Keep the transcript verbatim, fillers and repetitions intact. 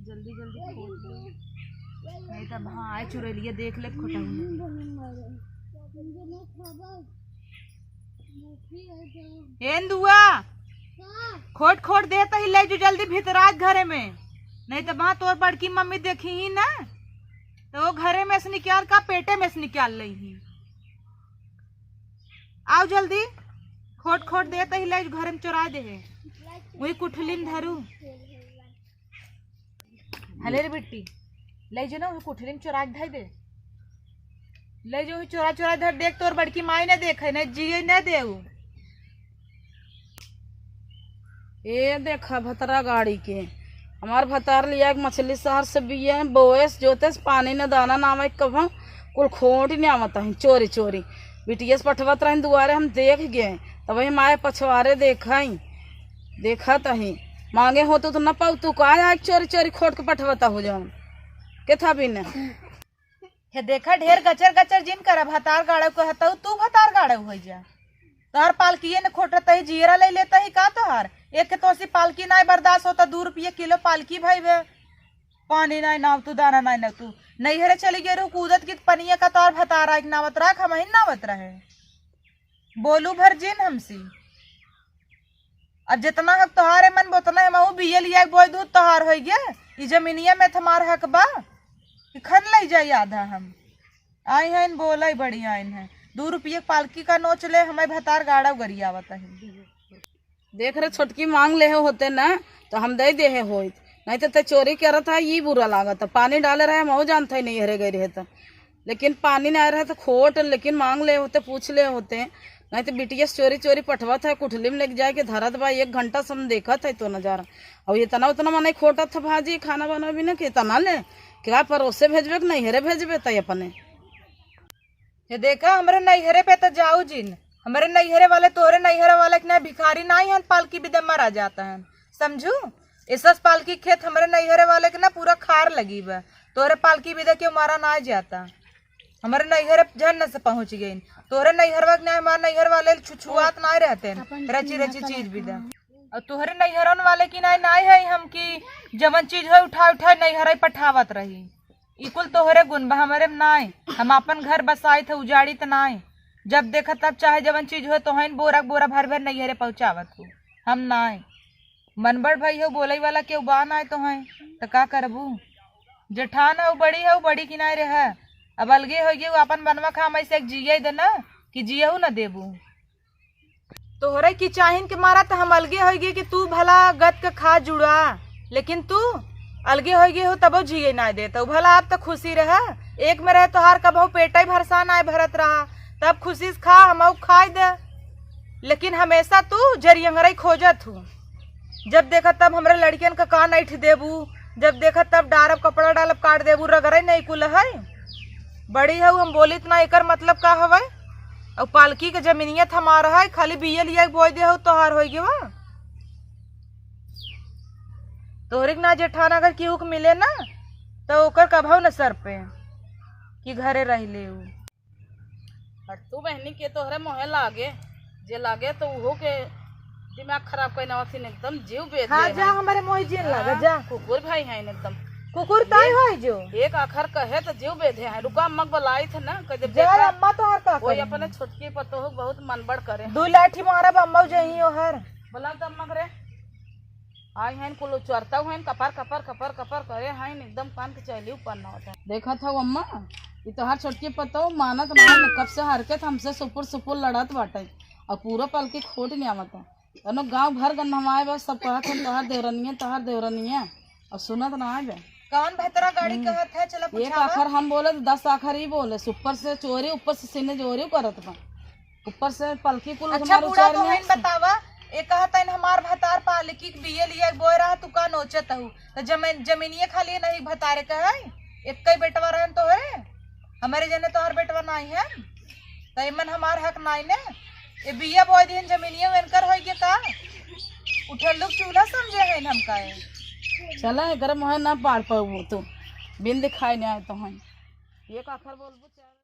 जल्दी जल्दी खोल दे, नहीं तब हाँ आए चुरैलिया देख ले खोटा। ए दुआ, खोट खोट दे तही ले जो जल्दी भीतर आज घरे में, नहीं तब हाँ तोर बड़की मम्मी देखी ही ना, तो वो घरे में से निकाल का पेटे में से निकाल लई ही। आओ जल्दी, खोट खोट दे तही ले जो घरे में चोरा दे है, वही कुठली में धरू। हले रे बिट्टी, ले जो ना, उहे कोठरी में चोरा के धइ दे। ले जो, उहे चोरा चोरा धर, देख तोर बड़की माई न देखे, न जिए न देउ। ए देखा भतरा गाड़ी के, हमार भतार लिया के मछली शहर से बिया बोएस जोतेस, पानी न दाना नावे कभा, कुल खोट न आवत ही चोरी चोरी। बिटिया से पठवत रही दुआरे, हम देख गए, तब हम आए पछवारे देखई। देखत ही, मांगे होतू तो न पाउतू, का आए चोरी चोरी खोट के पठवता हो जाऊन। के था बिन। हे देखा, ढेर गचर गचर जिन करा, भतार गाड़व कहतऊ, तू भतार गाड़व होइ जा। तोहर पालकिए न खोटत ही, जियरा ले लेत ही का तोहार? एक के तोसी पालकी नाय बर्दाश्त होता, दू रुपये किलो पालकी भइबे। पानी नाय नाव तू, दाना नाय नाव तू। नैहरे चली गए रहू कूदत की पनिया का तोहार भतार आइक नावत रहा, हमहिन नावत रहे। बोलू भर जिन हमसी। अब जितना हक तोहार है मन, उतना है महू बिये लिया के बोई दूध तोहार होई गे। ई जमीनिया में त हमार हक बा कि खन लई जाई आधा हम। आई हैं बोलाई बड़ी आइन है, दू रुपये पालकी का नोच ले, हमें भतार गाड़ा गरियावत है। देख रे छोटकी, मांग लेहे होते ना तो हम दे देहे होइत, नहीं तो ते चोरी करत है, ई बुरा लागत है। पानी डाले रहे, महू जानत है नैहरे गई रहे तो। लेकिन पानी नाय रहे तो खोट, लेकिन मांग ले होते, पूछ ले होते, नहीं तो बिटिया से चोरी चोरी पठवत है, कुठली में लेके जाए के धरत बा, एक घंटा से हम देखत है तो नजारा। और इतना उतना मने खोटत है भाजी, खाना बना भी ना, कितना ले, क्या परोसे भेजबे कि नैहरे भेजबे तय अपने। ये देखा, हमरे नैहरे पे तो जाऊ जिन, हमरे नैहरे वाले तोहरे नैहरे वाले के ना भिखारी ना ही हन, पालकी बिदे मरा जाता है, समझू? इसस पालकी खेत हमरे नैहरे वाले के ना पूरा खार लगी बा, तोहरे पालकी बिदे के मारा ना जाता। हमरे नैहर झन से पहुँच गइन। तोहरे नैहरवा के नाय, हमार नैहर वाले छुछुआत नाय रहते हैं, रची रची चीज बिदा। और तोहरे नैहरन वाले की नाय, नाय है हम कि जवन चीज है उठा उठा नैहर पठावत रही। ई कुल तोहरे गुण बा, हमरे में नाय। हम आपन घर बसाइत है, उजाड़ित नाय। जब देखत तब चाहे जवन चीज हो तोहन बोरा बोरा भर भर नैहरे पहुँचावत हो, हम नाय। मनबड़ भई हो, बोलई वाला केहू बा नाय तोहन, त का करबू? जेठान हो, बड़ी हो, बड़ी किनारे रह। अब अलगे हो गई, आपन बनवा खा, हम ऐसे एक जिये दे ना कि जियहू न देबू। तोहरे की चाहिन के मारा त हम अलगे हो गए कि तू भला गत के खा जुड़ा, लेकिन तू अलगे हो गए हो तबो जिए ना दे। तो भला आप तो खुशी रह, एक में रहे तोहार कबहू पेटे भरसा ना भरत रहा, तब खुशी से खा, हम खाए दे। लेकिन हमेशा तू जरियंगरई खोजत हूँ। जब देखा तब हमरे लड़कियन का कान ऐठ देबू, जब देखा तब डारब, कपड़ा डालब, काट देबू, रगड़े नहीं कुल है। बड़ी हऊ, हम बोलित ना, एकर मतलब का हवे? अउ पालकी के जमीनिया थमार है, खाली बिया लिया के बोई दे हऊ, तोहार होई गेवा। तोहरे के ना जेठान अगर केहू के मिले ना, तो ओकर कभऊ न सर पे कि घरे रह ले ऊ। और तू बहनी के तोहरे मोहे लागे, जे लागे तो उहो के दिमाग खराब कइना वथिन, एकदम जीव बेधे हाँ, जा हैं। हमरे मोहे जिन लागे, हाँ, जा। कुकुर भाई हैं एकदम। कुकुर ताई एक, होई जो। एक आखर कहे तो जीव बेधे हैं। रुका, अम्मा के बुलाई थे ना, कह दे, जा, बेटा, अम्मा तोहर का कोई करी? अपने छोटकी पतोह बहुत मनबड़ करे। दू लाठी मारब, अम्मा जइही ओहर। बुला तो अम्मा करे। आई हैं कुल चरता हैं, कपर, कपर, कपर, कपर करे हैं, एकदम कान के चैली ऊपर ना होता। देखत हऊ अम्मा, ई तोहार छोटकी पतोह मानत ना है, कब से हरकत हमसे सुपुर सुपुर लड़त बाटे, और पूरा पालकी खोट नहीं आवता। तनो गांव भर गन्हवाए बा, सब कहत हैं, "तोहार देवरनिया, तोहार देवरनिया," और सुनत ना आए बा। कौन भतरा गाड़ी हम्म। कहत है, चला एक पूछावा। आखर हम बोले तो दस आखर ही बोले, ऊपर से चोरी, ऊपर से सीने जोरी करत बा। ऊपर से पलकी कुल अच्छा, हमार बूढ़ा उचार तो में हइन है। बतावा, ए कहत हइन हमार भतार पालकी के बिये लिया के बोए रहा, तू का नोचत हऊ? त जमीन, जमीनिये खाली नहीं भतारे के है? एक्कै बेटवा रहन तो है, हमरे जने तोहर बेटवा नाई है, त एमन हमार हक नाई ने? ए बिया बोए दिहन, जमीनिये एनकर होई के का? उठल्लू के चूल्हा समझे हइन हम का ए? चला, एकर मुँहे ना पाड़ पाऊ तू, बिन दिखाई नहीं आए तो हइन। एक आखर बोलबू, चार